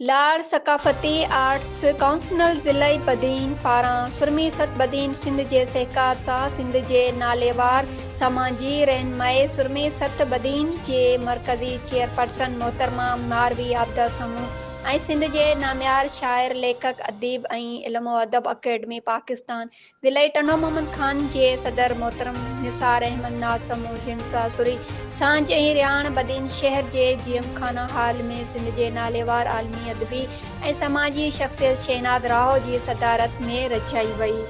لاڙ ثقافتي arts council ضلعي بدين پاران سرمي ست بدين سنڌ جي سهڪار سان سنڌ جي ناليوار سماجي رهنمائي سرمي ست بدين جي مرڪزي چيئرپرسن محترمه ماروي عابده سمون ۽ سنڌ جي ناميار شاعر ليکڪ اديب ۽ علم و ادب اڪيڊمي پاڪستان ضلعي ٽنڊو محمد خان جي صدر محترم نثار احمد ناز سمون جن سان سري سانجهه ۽ رهاڻ بدين شهر جي جيم خانه هال ۾ سنڌ جي ناليوار عالمي ادبي ۽ سماجي شخصيت شهناز راهو جي صدارت ۾ رچائي وئي.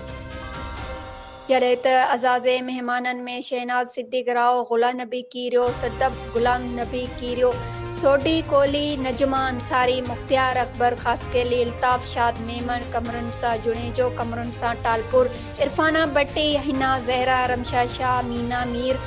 جڏهن ته اعزازي مهمانن ۾ شهناز صديق راهو، غلام نبي ڪيريو، صدف غلام نبي ڪيريو، سوڍي ڪولهي، نجمه انصاري، مختيار اڪبر خاصخيلي، الطاف شاد ميمڻ، قمرالنساء جوڻيجو، قمرالنساء ٽالپور، عرفانه ڀٽي، حنا زهره، رمشا شاهه، مينا مير،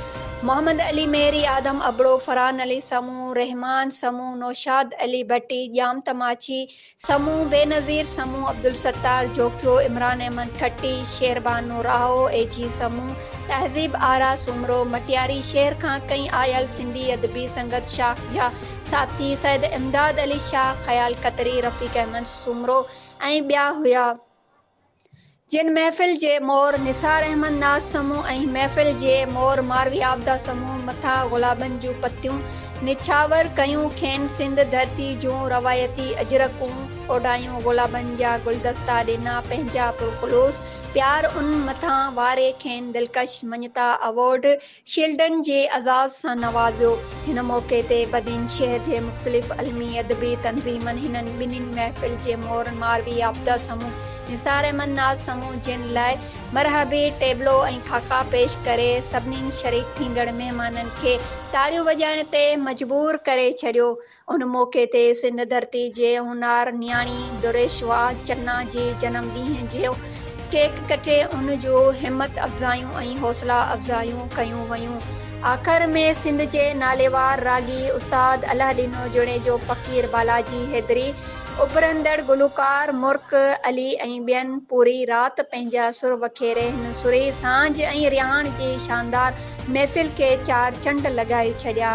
محمد علي مهري، آدم ابڙو، فرحان علي سمون، رحمان سمون، نوشاد علي ڀٽي، ڄام تماچي سمون، بينظير سمون، عبدالستار جوکيو، عمران احمد کٽي، شيربانو راهو، اي جي سمون، تهذيب آرا سومرو، مٽياري شهر کان ڪئين آيل سنڌي ادبي سنگت شاخ جا ساٿي سيد امداد علي شاهه، خيال کتري، رفيق احمد سومرو ۽ ٻيا هيا. جن محفل جي مور نثار احمد ناز سمون ۽ محفل جي مور ماروي عابده سمون مٿان گلابن جون پتيون نڇاور ڪيون کين سنڌ ڌرتي جون روايتي اجرڪون اوڍايون گلابن جا گلدستا ڏنا پنهنجا پرخلوص پيار ان مٿان واري کين دلڪش مڃتا ايوارڊ شيلڊن جي اعزاز سان نوازيو. هن موقعي تي بدين شهر جي مختلف علمي ادبي تنظيمن هنن ٻنهين محفل جي مورن ماروي عابده سمون، نثار احمد ناز سمون جن لاء مرحبي ٽيبلو ۽ خاڪا پيش ڪري سڀنين شريڪ ٿيندڙ مهمانن کي تاڙيون وڄائڻ تي مجبور ڪري ڇڏيو. ان موقعي تي سنڌ ڌرتي جي هونهار نياڻي دريشوا چنا جي جنم ڏينهن جو ڪيڪ ڪٽي ان جون همت افزايون ۽ حوصلا افزايون ڪيون ويون. آخر ۾ سنڌ جي ناليوار راڳي استاد الهه ڏنو جوڻيجو، فقير بالاجي حيدري، اڀرندڙ گلوڪار مرڪ علي ۽ ٻين پوري رات پنهنجا سر وکيري هن سرهي سانجهه ۽ رهاڻ جي شاندار محفل کي چار چنڊ لڳائي ڇڏيا.